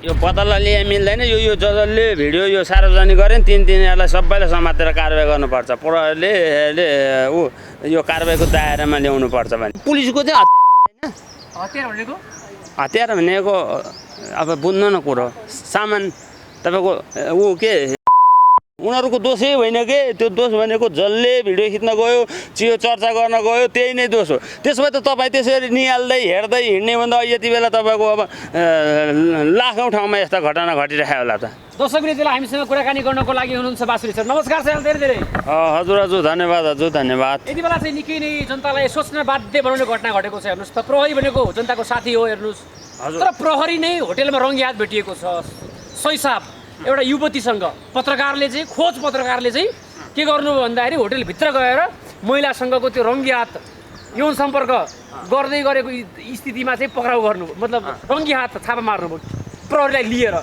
यो पत्ता लिए मिल्दैन यो जसले भिडियो यो सार्वजनिक गरे नि तिनीहरूलाई सबैलाई समातेर कारबाही गर्नुपर्छ प्रहरीले यो कारबाहीको दायरामा ल्याउनु पर्छ भने पुलिसको चाहिँ हतियार भनेको अब बुझ्नु न कुरो सामान तपाईको के उनीहरूको दोषै होइन के त्यो दोष भनेको जसले भिडियो खिच्न गयो चियो चर्चा गर्न गयो त्यही नै दोष हो त्यसमा त तपाईँ त्यसरी निहाल्दै हेर्दै हिँड्ने भन्दा यति बेला तपाईँको अब लाखौँ ठाउँमा यस्ता घटना घटिरहेको होला त दर्शक वृन्दलाई हामीसँग कुराकानी गर्नको लागि हुनुहुन्छ बासुरी सर नमस्कार सर धेरै धेरै हजुर धन्यवाद धन्यवाद यति बेला चाहिँ निकै नै जनतालाई सोच्न बाध्य बनाउने घटना घटेको छ हेर्नुहोस् त प्रहरी भनेको जनताको साथी हो हेर्नुहोस् तर प्रहरी नै होटेलमा रङ्गी हात भेटिएको छ सैसाब एउटा युवतीसँग पत्रकारले चाहिँ खोज पत्रकारले चाहिँ के गर्नु भन्दाखेरि होटेलभित्र गएर महिलासँगको त्यो रङ्गी हात यौन सम्पर्क गर्दै गरेको स्थितिमा चाहिँ पक्राउ गर्नु मतलब रङ्गी हात छापा मार्नुभयो प्रहरीलाई लिएर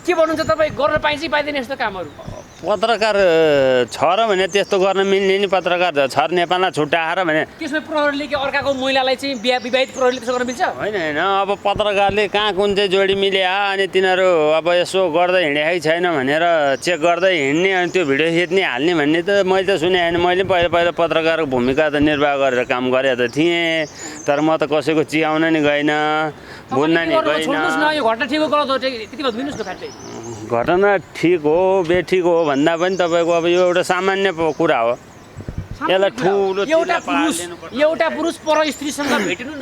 के भन्नुहुन्छ तपाईँ गर्न पाइन्छ कि पाइँदैन यस्तो कामहरू पत्रकार छ र भने त्यस्तो गर्न मिल्ने नि पत्रकार छ नेपालमा छुट्याएर भने त्यसमा प्रहरीले के अर्काको महिलालाई चाहिँ विवाहित प्रहरीले त्यसो गर्न मिल्छ होइन अब पत्रकारले कहाँ कुन चाहिँ जोडी मिल्या अनि तिनीहरू अब यसो गर्दै हिँडेकै छैन भनेर चेक गर्दै हिँड्ने अनि त्यो भिडियो खिच्ने हाल्ने भन्ने त मैले त सुने होइन मैले पहिला पत्रकारको भूमिका त निर्वाह गरेर काम गरे त थिएँ तर म त कसैको चियाउन नि गएन बुझ्न नि गएन घटना ठिक हो बेठिक हो भन्दा पनि तपाईँको अब यो एउटा सामान्य कुरा हो यसलाई ठुलो एउटा पुरुष पर स्त्रीसँग भेट्नु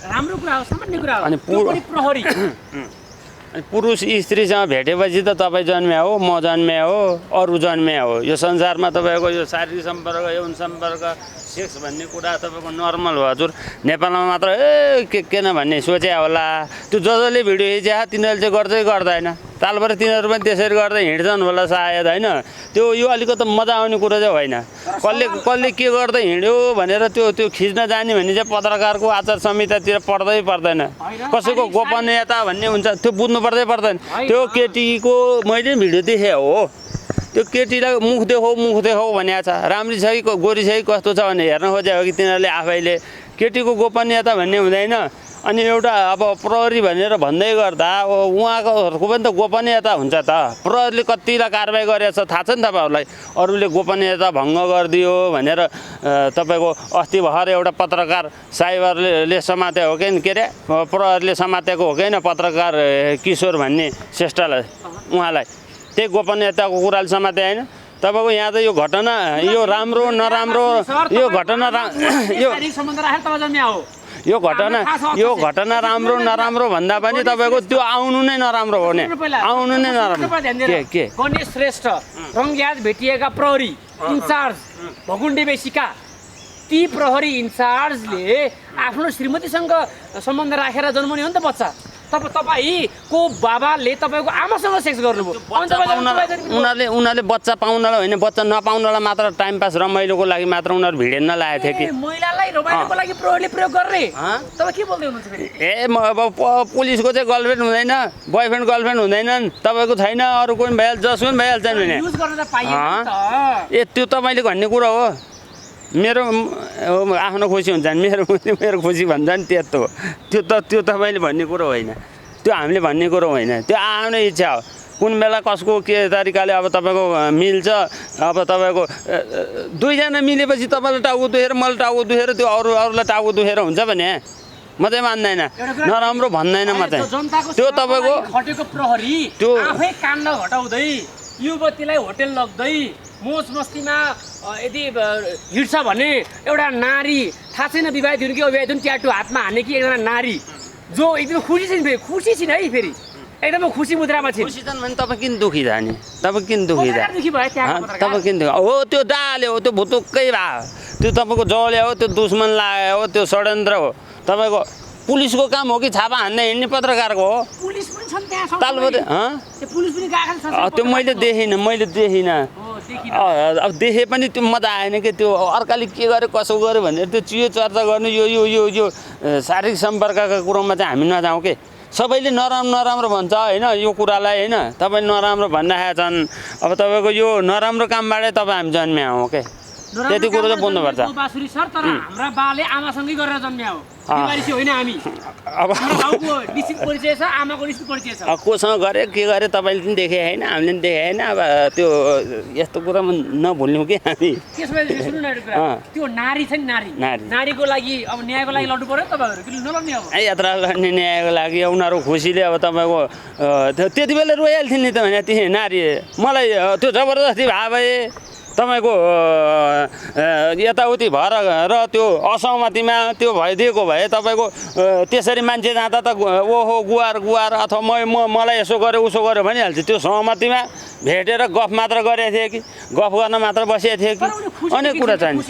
राम्रो कुरा हो सामान्य कुरा हो अनि प्रहरी अनि पुरुष स्त्रीसँग भेटेपछि त तपाईँ जन्म्या हो म जन्म्या हो अरू जन्म्या हो यो संसारमा तपाईँको यो शारीरिक सम्पर्क यौन सम्पर्क सेक्स भन्ने कुरा तपाईँको नर्मल हो हजुर नेपालमा मात्र के न भन्ने सोचे होला त्यो जसले भिडियो खिच्या तिनीहरूले चाहिँ गर्दै गर्दैन तालबाट तिनीहरू पनि त्यसरी गर्दै हिँड्छन् होला सायद होइन त्यो यो अलिकति मजा आउने कुरो चाहिँ होइन कसले के गर्दै हिँड्यो भनेर त्यो खिच्न जाने भने चाहिँ पत्रकारको आचार संहितातिर पर्दै पर्दैन कसैको गोपनीयता भन्ने हुन्छ त्यो बुझ्नु पर्दैन त्यो केटीको मैले भिडियो देखेँ हो त्यो केटीलाई मुख देखाऊ भनेको छ राम्री छ कि गोरी छ कि कस्तो छ भने हेर्न खोजेको कि तिनीहरूले आफैले केटीको गोपनीयता भन्ने हुँदैन अनि एउटा अब प्रहरी भनेर भन्दै गर्दा उहाँहरूको पनि त गोपनीयता हुन्छ त प्रहरीले कतिलाई कारबाही गरेको छ थाहा छ नि तपाईँहरूलाई अरूले गोपनीयता भङ्ग गरिदियो भनेर तपाईँको अस्ति भर्खर एउटा पत्रकार साइबरले समातेको हो कि अरे प्रहरीले समातेको हो कि पत्रकार किशोर भन्ने श्रेष्ठलाई उहाँलाई त्यही गोपनीयताको कुराले समाते होइन तपाईँको यहाँ त यो घटना यो राम्रो नराम्रो यो घटना राम्रो नराम्रो भन्दा पनि तपाईँको त्यो आउनु नै नराम्रो हो नि आउनु नै नराम्रो के गणेश श्रेष्ठ रङ्गिहात भेटिएका प्रहरी इन्चार्ज भगुन्डे बेसीका ती प्रहरी इन्चार्जले आफ्नो श्रीमतीसँग सम्बन्ध राखेर जन्माउने हो नि त बच्चा तपाईँको बाबाले तपाईँको आमासँग सेक्स गर्नुभयो उनीहरूले बच्चा पाउनलाई होइन बच्चा नपाउनलाई मात्र टाइम पास रमाइलोको लागि मात्र उनीहरू भिडेन लगाएको थियो कि महिलालाई रमाइलोको लागि प्रहरीले प्रयोग गर्ने तपाईँ के बोल्दै हुनुहुन्छ अब पुलिसको चाहिँ गर्लफ्रेन्ड हुँदैन बोयफ्रेन्ड गर्लफ्रेन्ड हुँदैनन् तपाईँको छैन अरू कोही भइहाल्छ जसको पनि भइहाल्छ भने त्यो तपाईँले भन्ने कुरा हो मेरो आफ्नो खुसी हुन्छ नि मेरो खुसी भन्छ नि त्यस्तो हो त्यो तपाईँले भन्ने कुरो होइन त्यो हामीले भन्ने कुरो होइन त्यो आफ्नो इच्छा हो कुन बेला कसको के तरिकाले अब तपाईँको मिल्छ अब तपाईँको दुईजना मिलेपछि तपाईँलाई टाउको दुखेर मलाई टाउको दुखेर त्यो अरूलाई टाउको दुखेर हुन्छ भने म चाहिँ मान्दैन नराम्रो भन्दैन म चाहिँ त्यो तपाईँको प्रहरी त्यो आफै काण्ड घटाउँदै युवतीलाई होटेल लग्दै मोज मस्तीमा यदि हिँड्छ भने एउटा नारी थाहा छैन विवाहित हुनु कि अविवाहित हुनु ट्याटु हातमा हान्ने कि एकजना नारी जो एकदम खुसी छिन् फेरि खुसी छिन् है फेरि एकदमै खुसी मुद्रामा छिन् खुसी छन् भने तपाईँ किन दुखी जाने तपाईँ किन दुखी तपाईँ किन दुखी हो त्यो डाले हो त्यो भुतुक्कै भयो त्यो तपाईँको जले हो त्यो दुश्मन लाग्यो हो त्यो षड्यन्त्र हो तपाईँको पुलिसको काम हो कि छापा हान्ने हिँड्ने पत्रकारको हो त्यो मैले देखिनँ अब देखे पनि त्यो मजा आएन कि त्यो अर्काले के गर्यो कसो गर्यो भनेर त्यो चियो चर्चा गर्नु यो शारीरिक सम्पर्कका कुरोमा चाहिँ हामी नजाउँ के सबैले नराम्रो भन्छ होइन यो कुरालाई होइन तपाईँले नराम्रो भनिरहेका छन् अब तपाईँको यो नराम्रो कामबाटै तपाईँ हामी जन्म्या हौँ के त्यति कुरो चाहिँ बुझ्नुपर्छ। बाँसुरी सर तर हाम्रा बाले आमासँगै गरेर जन्म्या हो बिमारी चाहिँ होइन हामी अब हाम्रो बाउको निश्चित परिचय छ आमाको निश्चित परिचय छ कोसँग गरे के गरे तपाईँले पनि देखे होइन हामीले पनि देखे होइन अब त्यो यस्तो कुरामा नभुल्यौँ कि हामी त्यसो भए सुन्नु न एउटा कुरा त्यो नारी छ नि नारी। नारीको लागि अब न्यायको लागि लड्नु पर्यो तपाईँहरू किन नलड्ने अब यात्रा गर्ने न्यायको लागि उनीहरू खुसीले अब तपाईँको त्यति बेला रोइहाल्थ्यो नि त भने ती नारी मलाई त्यो जबरजस्ती भए भए तपाईँको यताउति भएर र त्यो असहमतिमा त्यो भइदिएको भए तपाईँको त्यसरी मान्छे जाँदा त ओहो गुहार गुहार अथवा मलाई यसो गरेँ उसो गरेँ भनिहाल्छु त्यो सहमतिमा भेटेर गफ मात्र गरेको थिएँ कि गफ गर्न मात्र बसेको थिएँ कि अनेक कुरा छ नि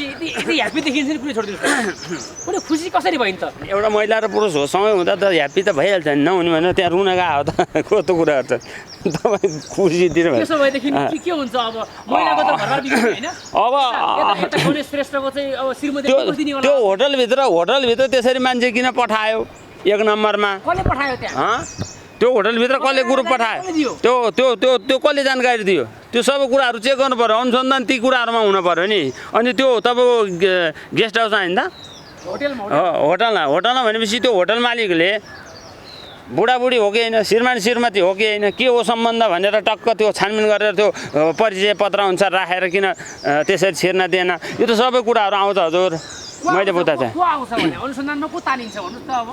खुसी कसरी भयो त एउटा महिला र पुरुष हो सँगै हुँदा त ह्याप्पी त भइहाल्छ नि नहुने भने त्यहाँ रुन गएको त कस्तो कुराहरू छ तपाईँ खुसीतिर त्यसो भएदेखि के हुन्छ अब महिलाको त घरबार बिग्रियो हैन अब यता गणेश श्रेष्ठको चाहिँ अब श्रीमती दिने होला त्यो होटलभित्र त्यसरी मान्छे किन पठायो एक नम्बरमा कसले पठायो त्यहाँ त्यो होटलभित्र कसले ग्रुप पठायो त्यो त्यो त्यो त्यो कसले जानकारी दियो त्यो सबै कुराहरू चेक गर्नु पर्यो अनुसन्धान ती कुराहरूमा हुनु पर्यो नि अनि त्यो तपाईँको गेस्ट हाउस होइन त होटलमा भनेपछि त्यो होटल मालिकले बुढाबुढी हो कि होइन श्रीमान श्रीमती हो कि होइन के हो सम्बन्ध भनेर टक्क त्यो छानबिन गरेर त्यो परिचय पत्र अनुसार राखेर किन त्यसरी छिर्न दिएन यो त सबै कुराहरू आउँछ हजुर मैले बुझ्दा चाहिँ अनुसन्धानमा को तानिन्छ भन्नुहोस् त अब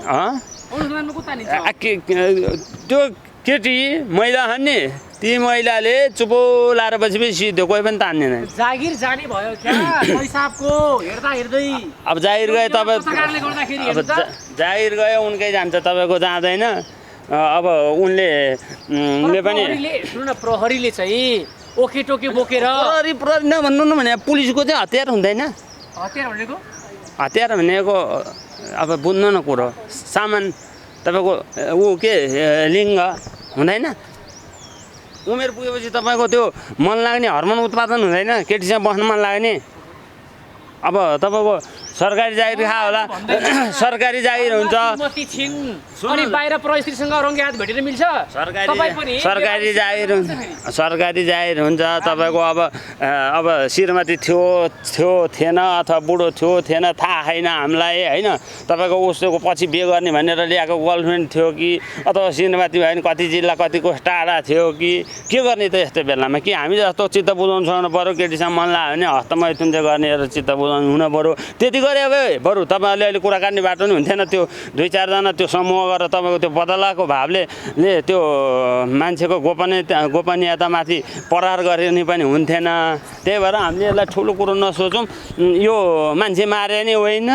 अनुसन्धानमा को तानिन्छ त्यो केटी महिला हन् नि ती महिलाले चुपो लाएर बसेपछि सिधो कोही पनि तान्दैन जागिर जाने भयो क्या पैसाको हेर्दा हेर्दै अब जागिर गए तपाईँ अब जागिर गयो उनकै जान्छ तपाईँको जाँदैन अब उनले पनि सुन्नु न प्रहरीले चाहिँ ओके टोके बोकेर प्रहरी नभन्नु न भने पुलिसको चाहिँ हतियार हुँदैन हतियार भनेको अब बुझ्नु न कुरो सामान तपाईँको ऊ के लिङ्ग हुँदैन उमेर पुगेपछि तपाईँको त्यो मन लाग्ने हर्मोन उत्पादन हुँदैन केटीसँग बस्न मन लाग्ने अब तपाईँको सरकारी जागिर खा होला सरकारी जागिर हुन्छ अनि बाहिर परिस्थितिसँग रङ्गे हात भेटेर मिल्छ सरकारी जागिर हुन्छ तपाईँको अब श्रीमती थियो थिएन अथवा बुढो थिएन थाहा छैन हामीलाई होइन तपाईँको उसको पछि बिहे गर्ने भनेर ल्याएको गर्लफ्रेन्ड थियो कि अथवा श्रीमती भयो भने कति जिल्ला कतिको टाढा थियो कि के गर्ने त यस्तो बेलामा कि हामी जस्तो चित्त बुझाउनु सक्नु पऱ्यो केटीसँग मन लाग्यो भने हस्तमैथुन चाहिँ गर्ने चित्त बुझाउनु हुनु पऱ्यो त्यति गरे अब बरु तपाईँहरूले अहिले कुरा काट्ने बाटो नि हुन्थेन त्यो 2-4 जना त्यो समूह गरेर तपाईँको त्यो बदलाको भावले त्यो मान्छेको गोपनीयतामाथि प्रहार गर्ने पनि हुन्थेन त्यही भएर हामीले यसलाई ठुलो कुरो नसोचौँ यो मान्छे मारे नि होइन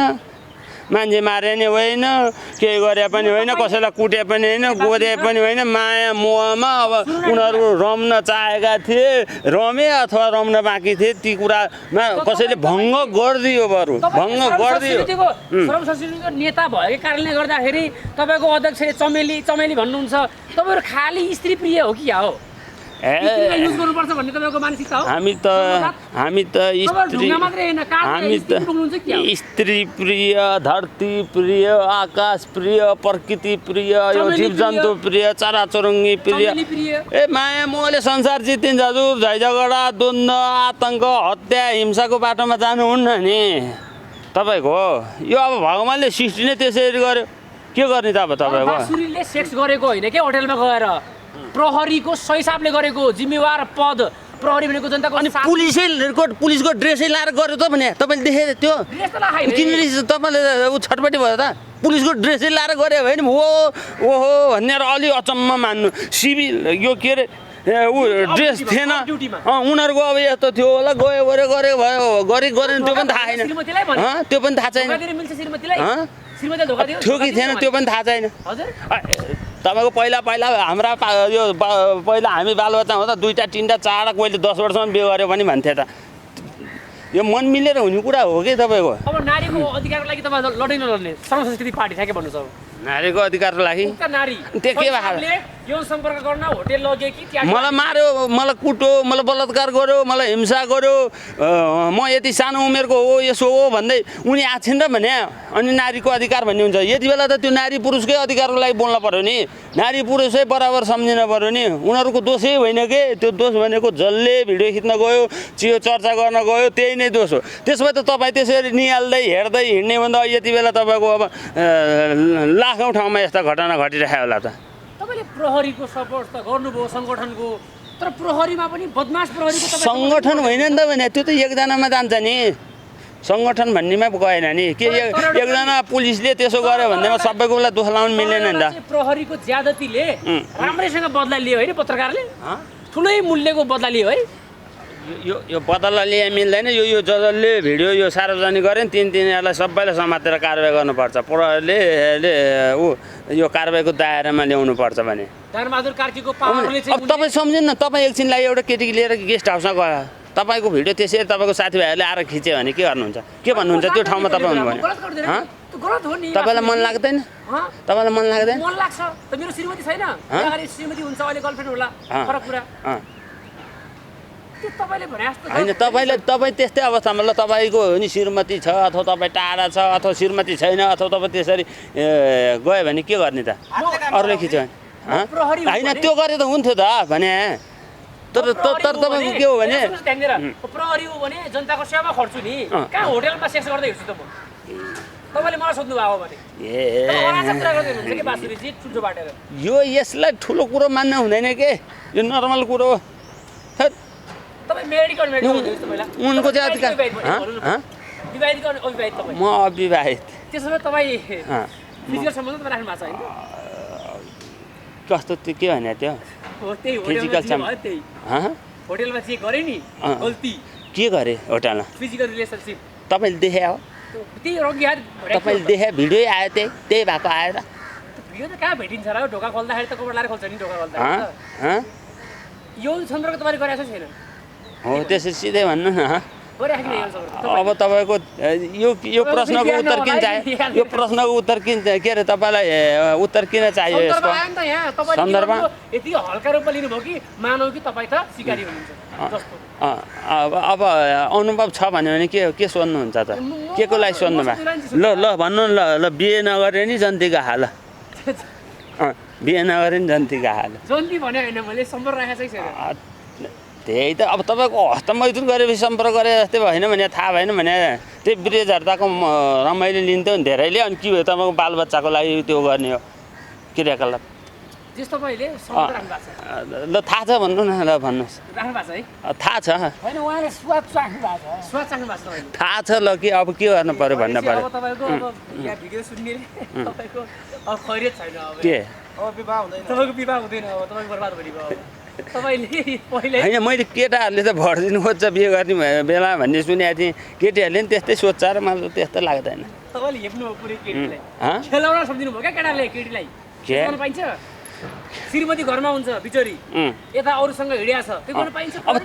केही गरे पनि होइन कसैलाई कुटे पनि होइन गोदे पनि होइन माया मोहमा अब उनीहरू रम्न चाहेका थिए रमे अथवा रम्न बाँकी थिए ती कुरामा कसैले भङ्ग गरिदियो बरु भङ्ग गरिदियो श्रम संस्कृतिको नेता भएको कारणले गर्दाखेरि तपाईँको अध्यक्षले चमेली भन्नुहुन्छ तपाईँहरू खालि स्त्री प्रिय हो कि हो हामी त स्त्री प्रिय धरती प्रिय आकाश प्रिय प्रकृति प्रिय यो जीव जन्तु प्रिय चराचुरुङ्गी प्रिय ए माया मोहले संसार जितिन्छ हजुर झैझगडा द्वन्द्व आतङ्क हत्या हिंसाको बाटोमा जानुहुन्न नि तपाईँको यो अब भगवान्ले सृष्टि नै त्यसरी गर्यो के गर्ने त अब तपाईँको बाँसुरीले सेक्स गरेको होइन के होटलमा गएर प्रहरीको सही हिसाबले गरेको जिम्मेवार पद प्रहरी भनेको जनताको अनि पुलिसको ड्रेसै लाएर गर्यो त भने तपाईँले देखेँ त्यो किन तपाईँले छटपट्टि भयो त पुलिसको ड्रेसै लाएर गऱ्यो भने ओहो भनेर अलि अचम्म मान्नु सिभिल यो के अरे ऊ ड्रेस थिएन उनीहरूको अब यस्तो थियो होला गरेन त्यो पनि थाहा छैन त्यो पनि थाहा छैन थियो कि थिएन त्यो पनि थाहा छैन तपाईँको पहिला हाम्रा यो पहिला हामी बालबच्चा हुँदा 2-3 4 कोहीले 10 वर्षसम्म बिहे गर्यो पनि भन्थे त यो मन मिलेर हुने कुरा हो कि तपाईँको अब नारीको अधिकारको लागि तपाईँ लड्ने श्रम संस्कृति पार्टी छ के भन्नुहोस् अब नारीको अधिकारको लागि उक्त नारी त्यो के भएको? यौन सम्पर्क गर्न होटेल लगे कि त्यहाँ मलाई मार्यो, मलाई कुट्यो, मलाई बलात्कार गर्यो, मलाई हिंसा गर्यो, म यति सानो उमेरको हो यसो हो भन्दै उनी आछिन् र भने अनि नारीको अधिकार भन्ने हुन्छ। यति बेला त त्यो नारी पुरुषकै अधिकारको लागि बोल्न पर्यो नि, नारी पुरुषै बराबर सम्झिन पर्यो नि। उनीहरूको दोषै होइन के, त्यो दोष भनेको जसले भिडियो खिच्न गयो, चियो चर्चा गर्न गयो त्यही नै दोष हो। त्यसो भए त तपाईँ त्यसरी निहाल्दै हेर्दै हिँड्ने भन्दा यति बेला तपाईँको अब लाखौँ ठाउँमा यस्ता घटना घटिरहेको होला त। तपाईँले प्रहरीको सपोर्ट त गर्नुभयो सङ्गठनको, तर प्रहरीमा पनि बदमास प्रहरीको तपाईँ सङ्गठन होइन नि त भने त्यो त एकजनामा जान्छ नि, सङ्गठन भन्नेमा गएन नि के एकजना पुलिसले त्यसो गर्यो भन्दैमा सबैको बेला दोष लाउनु मिलेन नि त। प्रहरीको ज्यादतीले राम्रैसँग बदला लियो होइन, पत्रकारले ठुलै मूल्यको बदला लियो है। यो बदला लिए मिल्दैन। यो जसले भिडियो यो सार्वजनिक गरे नि तिनीहरूलाई सबैलाई समातेर कारवाही गर्नुपर्छ। प्रहरीले यो कारवाहीको दायरामा ल्याउनु पर्छ भने धनबहादुर कार्कीको पावरले चाहिँ अब तपाईँ सम्झिनु न, तपाईँ एकछिनलाई एउटा केटी लिएर गेस्ट हाउसमा गयो, तपाईँको भिडियो त्यसरी तपाईँको साथीभाइहरूले आएर खिच्यो भने के गर्नुहुन्छ? के भन्नुहुन्छ त्यो ठाउँमा तपाईँ हुनुभयो? गलत हो नि। तपाईँलाई मन लाग्दैन? तपाईँलाई मन लाग्दैन? मन लाग्छ त, मेरो श्रीमती छैन, अगाडि श्रीमती हुन्छ, अहिले गर्लफ्रेन्ड होला, फरक कुरा। त्यो तपाईँले भने जस्तो होइन, तपाईँ त्यस्तै अवस्थामा ल तपाईँको नि श्रीमती छ अथवा तपाईँ टाढा छ अथवा श्रीमती छैन अथवा तपाईँ त्यसरी गयो भने के गर्ने त? अरूले खिच्यो भने होइन त्यो गरे त हुन्थ्यो त भने। तर तपाईँको के हो भने प्रहरी हो भने जनताको सेवा खर्छु नि, कहाँ होटेलमा सेक्स गर्दै हिँड्छु त म? तपाईँले मलाई सोध्नु भएको भने यो यसलाई ठुलो कुरो मान्न हुँदैन के, यो नर्मल कुरो हो। उनको चाहिँ अधिकार। म अविवाहित। त्यसो भए तपाईँ फिजिकल सम्बन्ध राख्नु भएको छ होइन? कस्तो त्यो के भने त्यो फिजिकल होटेलमा चेक गरे नि गल्ती के गरे होटेलमा? फिजिकल रिलेसनसिप तपाईँले देखे हो? त्यही रङ्गिहात तपाईँले देखे भिडियो आयो त्यही भएको आयो त। भिडियो त कहाँ भेटिन्छ र? ढोका खोल्दाखेरि त कबाट लाएर खोल्छ नि, ढोका खोल्दा यो सम्पर्क तपाईँले गरेको छैन हो? त्यसरी सिधै भन्नु न। अब तपाईँको यो प्रश्नको उत्तर किन चाहियो? यो प्रश्नको उत्तर किन के अरे तपाईँलाई उत्तर किन चाहियो यसको सन्दर्भमा? यति हल्का रूपमा लिनुभयो कि मानव कि तपाईँ त सिकारी हुनुहुन्छ जस्तो। अब अनुभव छ भन्यो भने के सोध्नुहुन्छ त? के को लागि सोध्नु भयो? ल भन्नु ल बिहे नगरे नि जन्तीको हाल, बिहे नगरे नि जन्तीको हाल। जन्ती भन्यो होइन, मैले सम्पर्क राखेको छैन। त्यही त अब तपाईँको हस्तमैथुन गरेपछि सम्पर्क गरे जस्तै भएन भने थाहा भएन भने त्यही ब्रिजहर्ताको रमाइलो लिन्थ्यो नि धेरैले। अनि के भयो तपाईँको बालबच्चाको लागि त्यो गर्ने हो क्रियाकलाप? ल थाहा छ भन्नु न, ल भन्नुहोस्। थाहा छ, थाहा छ ल कि अब के गर्नु पर्यो भन्नु पर्यो। के होइन, मैले केटाहरूले त भरिदिनु खोज्छ बिहे गर्ने बेला भन्ने सुनेको थिएँ। केटीहरूले नि त्यस्तै सोध्छ र मलाई त्यस्तो लाग्दैन। श्रीमती घरमा हुन्छ बिचरी, यता अरूसँग हिँडिया छ, त्यो गर्न पाइन्छ? अब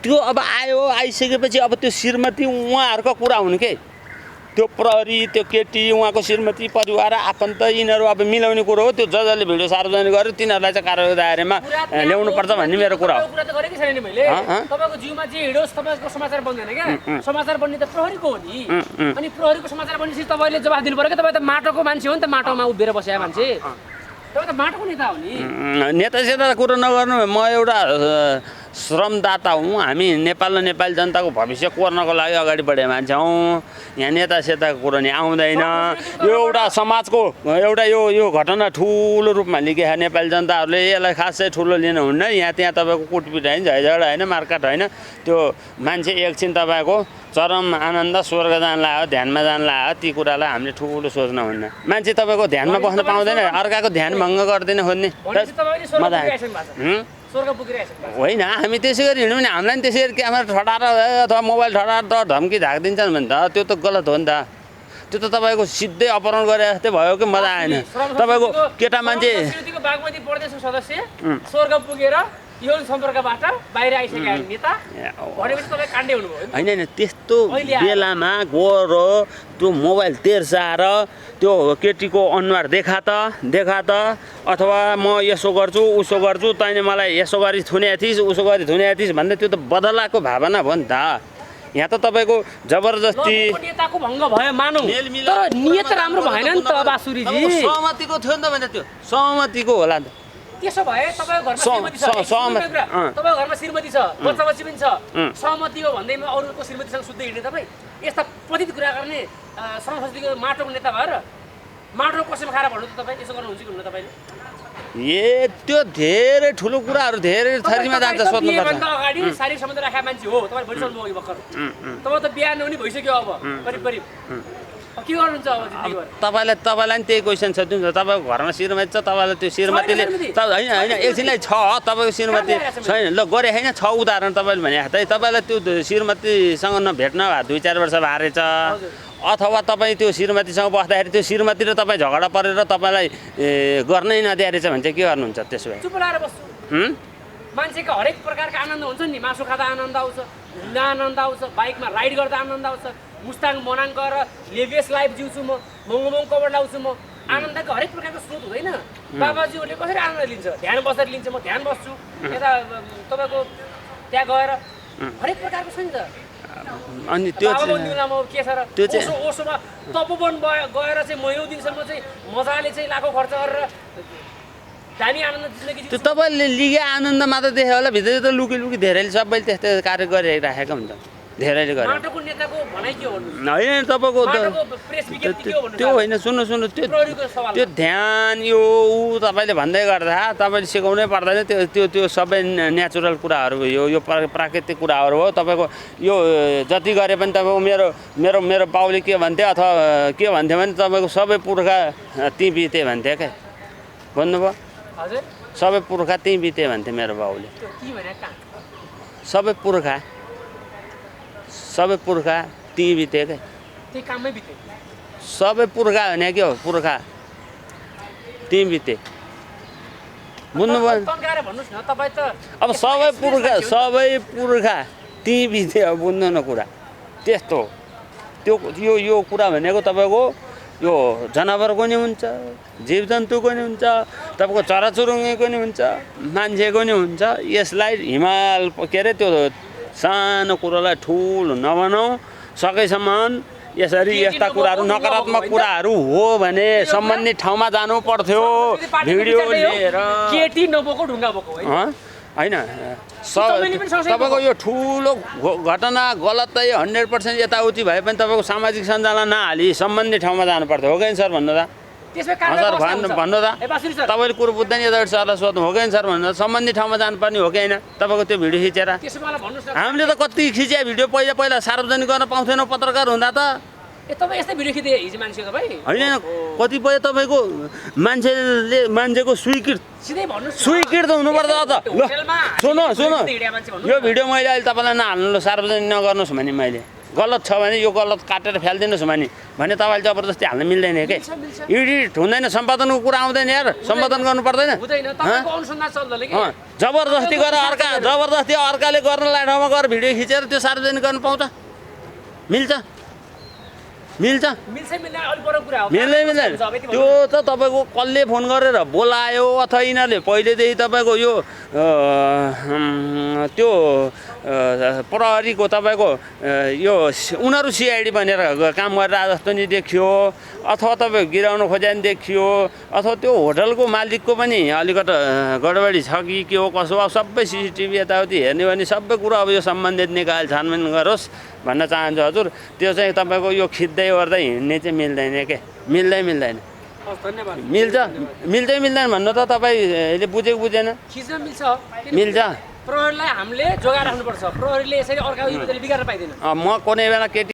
त्यो अब आइसकेपछि अब त्यो श्रीमती उहाँहरूको कुरा हुन् के, त्यो प्रहरी त्यो केटी उहाँको श्रीमती परिवार आफन्त यिनीहरू अब मिलाउने कुरो हो। त्यो जसले भिडियो सार्वजनिक गर्यो तिनीहरूलाई चाहिँ कारवाही दायरामा ल्याउनु पर्छ भन्ने मेरो कुरा हो। कुरा त गरेकै छैन नि मैले। तपाईँको जिउमा जे हिँडोस् तपाईँको समाचार बन्दैन क्या, समाचार बन्ने त प्रहरीको हो नि। अनि प्रहरीको समाचार बन्नेपछि तपाईँले जवाफ दिनु पर्यो क्या। तपाईँ त माटोको मान्छे हो नि त, माटोमा उभिएर बसेको मान्छे, तपाईँ त माटोको नेता हो नि। नेता सेता कुरो नगर्नु, म एउटा श्रमदाता हुँ। हामी नेपाल र नेपाली जनताको भविष्य कोर्नको लागि अगाडि बढेको मान्छे हौँ। यहाँ नेता सेताको कुरो नि आउँदैन। यो एउटा समाजको एउटा यो घटना ठुलो रूपमा लिएको नेपाली जनताहरूले यसलाई खासै ठुलो लिनु हुन्न। यहाँ त्यहाँ तपाईँको कुटपिट होइन, झैझगडा होइन, मारकाट होइन। त्यो मान्छे एकछिन तपाईँको चरम आनन्द स्वर्ग जान लाग्यो, ध्यानमा जान लाग्यो, ती कुरालाई हामीले ठुलो सोच्न हुन्न। मान्छे तपाईँको ध्यानमा बस्न पाउँदैन, अर्काको ध्यान भङ्ग गर्दैन खोज्ने। होइन, हामी त्यसै गरी हिँड्यौँ भने हामीलाई पनि त्यसै गरी क्यामेरा ठडाएर अथवा मोबाइल ठडाएर त धम्की झाकिदिन्छन् भने त त्यो त गलत हो नि त। त्यो त तपाईँको सिधै अपहरण गरे जस्तै भयो कि मजा आएन। तपाईँको केटा मान्छे बागमती प्रदेशको सदस्य स्वर्ग पुगेर यौन सम्पर्कबाट बाहिर आइसकेका नेता भनेपछि तपाईँ काण्डे हुनुभयो होइन होइन त्यस्तो बेलामा गएर त्यो मोबाइल तेर्साएर त्यो केटीको अनुहार देखा त अथवा म यसो गर्छु उसो गर्छु तैँले मलाई यसो गरी थुनेको थिइस् उसो गरी थुनेको थिइस् भन्दा त्यो त बदलाको भावना भयो नि त। यहाँ त तपाईँको जबरजस्ती नेताको भङ्ग भयो मानौँ तर नियत राम्रो भएन नि त बासुरीजी। सहमतिको थियो नि त भने त्यो सहमतिको होला नि त। त्यसो भए तपाईँको घरमा श्रीमती छ तपाईँको घरमा श्रीमती छ बच्चा बच्ची पनि छ सहमति हो भन्दैमा अरूको श्रीमतीसँग सुत्दै हिँड्ने तपाईँ यस्ता पतित कुरा गर्ने संस्कृतिको माटोको नेता भएर माटो कसैमा खाएर भन्नु त तपाईँ यसो गर्नुहुन्छ कि हुन्न तपाईँले? त्यो धेरै ठुलो कुराहरू धेरै थरीमा जान्छ सोध्नुपर्छ। अगाडि शारीरिक सम्बन्ध राखेका मान्छे हो तपाईँ भनिसक्नु भयो भर्खर तपाईँ त बिहा नहुने भइसक्यो अब करिब करिब के गर्नुहुन्छ अब तपाईँलाई नि त्यही क्वेसन छ जुन तपाईँको घरमा श्रीमती छ तपाईँलाई त्यो श्रीमतीले होइन होइन एकछिनलाई छ तपाईँको श्रीमती छैन ल गरे होइन छ उदाहरण तपाईँले भने तपाईँलाई त्यो श्रीमतीसँग नभेट्न 2-4 वर्ष भए रहेछ अथवा तपाईँ त्यो श्रीमतीसँग बस्दाखेरि त्यो श्रीमती र तपाईँ झगडा परेर तपाईँलाई गर्नै नदिए रहेछ भने चाहिँ के गर्नुहुन्छ त्यसो भए? चुप लाएर बस्छु मान्छेको हरेक प्रकारको आनन्द हुन्छ नि मासु खाँदा आनन्द आउँछ घुम्दा आनन्द आउँछ बाइकमा राइड गर्दा आनन्द आउँछ मुस्ताङ मनाङ गएर लेभियस लाइफ जिउँछु म महँगो कभर लाउँछु म आनन्दको हरेक प्रकारको स्रोत हुँदैन। बाबाजीहरूले कसरी आनन्द लिन्छ ध्यान बसेर लिन्छ म ध्यान बस्छु यता तपाईँको त्यहाँ गएर हरेक प्रकारको छ नि त। अनि त्यो के छ र ओसोमा तपोवन गएर चाहिँ महिनौ दिनसम्म चाहिँ मजाले चाहिँ लाखौँ खर्च गरेर दामी आनन्द जिन्दगी त्यो तपाईँले लिगे आनन्द मात्र देख्यो होला भित्र त लुकी धेरैले सबैले त्यस्तो कार्य गरिराखेको हुन्छ धेरैले गरे माटोको नेताको भनाइ के भन्नु होइन तपाईँको प्रेस विज्ञप्ति के भन्नु त्यो होइन सुन्नु त्यो ध्यान यो ऊ तपाईँले भन्दै गर्दा तपाईँले सिकाउनै पर्दैन त्यो सबै नेचुरल कुराहरू हो यो प्राकृतिक कुराहरू हो। तपाईँको यो जति गरे पनि तपाईँको मेरो बाउले के भन्थे अथवा के भन्थ्यो भने तपाईँको सबै पुर्खा ती बिते भन्थे क्या भन्नुभयो हजुर सबै पुर्खा ती बिते भन्थे मेरो बाउले सबै पुर्खा ती बिते क्या त्यही काममै बिते सबै पुर्खा भने के हो पुर्खा ती बिते बुझ्नुभयो अब सबै पुर्खा ती बिते अब बुझ्नु न कुरा त्यस्तो त्यो यो कुरा भनेको तपाईँको यो जनावरको नि हुन्छ जीव जन्तुको नि हुन्छ तपाईँको चराचुरुङ्गीको नि हुन्छ मान्छेको नि हुन्छ। यसलाई हिमाल के अरे त्यो सानो कुरोलाई ठुलो नबनाऊ सकेसम्म यसरी यस्ता कुराहरू नकारात्मक कुराहरू हो भने सम्बन्धित ठाउँमा जानु पर्थ्यो भिडियो लिएर केटी नबोको ढुङ्गा बोको होइन तपाईँको यो ठुलो घटना गलतै 100% यताउति भए पनि तपाईँको सामाजिक सञ्जालमा नहाली सम्बन्धित ठाउँमा जानु पर्थ्यो हो कि सर भन्नु त सर भन्नु त तपाईँले कुरो बुझ्दैन यता सरलाई सोध्नु हो कि सर भन्नु सम्बन्धित ठाउँमा जानुपर्ने हो कि होइन तपाईँको त्यो भिडियो खिचेर हामीले त कति खिचे भिडियो पहिला सार्वजनिक गर्न पाउँथेनौँ पत्रकार हुँदा त तपाईँ यस्तै भिडियो खिच्दै हिजो मान्छे तपाईँ होइन कतिपय तपाईँको मान्छेको स्वीकृत त हुनुपर्छ त ल सुन यो भिडियो मैले अहिले तपाईँलाई नहाल्नु सार्वजनिक नगर्नुहोस् भने मैले गलत छ भने यो गलत काटेर फ्यालिदिनुहोस् भने तपाईँले जबरजस्ती हाल्न मिल्दैन के एडिट हुँदैन सम्पादनको कुरा आउँदैन यार सम्पादन गर्नु पर्दैन जबरजस्ती गरेर अर्काले गर्न लाने ठाउँमा गएर भिडियो खिचेर त्यो सार्वजनिक गर्नु पाउँछ मिल्दैन त्यो त तपाईँको कसले फोन गरेर बोलायो अथवा यिनीहरूले पहिलेदेखि तपाईँको यो त्यो प्रहरीको तपाईँको यो उनीहरू सिआइडी बनेर काम गरेर जस्तो नि देखियो अथवा तपाईँ गिराउन खोज्या नि देखियो अथवा त्यो होटलको मालिकको पनि अलिकति गडबडी छ कि के हो कसो अब सबै सिसिटिभी यताउति हेर्ने भने सबै कुरा अब यो सम्बन्धित निकाल छानबिन गरोस् भन्न चाहन्छु हजुर। त्यो चाहिँ तपाईँको यो खिच्दै ओर्दै हिँड्ने चाहिँ मिल्दैन के मिल्दैन मिल्दैन भन्नु त तपाईँले बुझेको बुझेन मिल्छ प्रहरीलाई हामीले जोगाएर राख्नुपर्छ प्रहरीले यसरी अर्काको बिगार्न पाइँदैन। म कुनै बेला केटी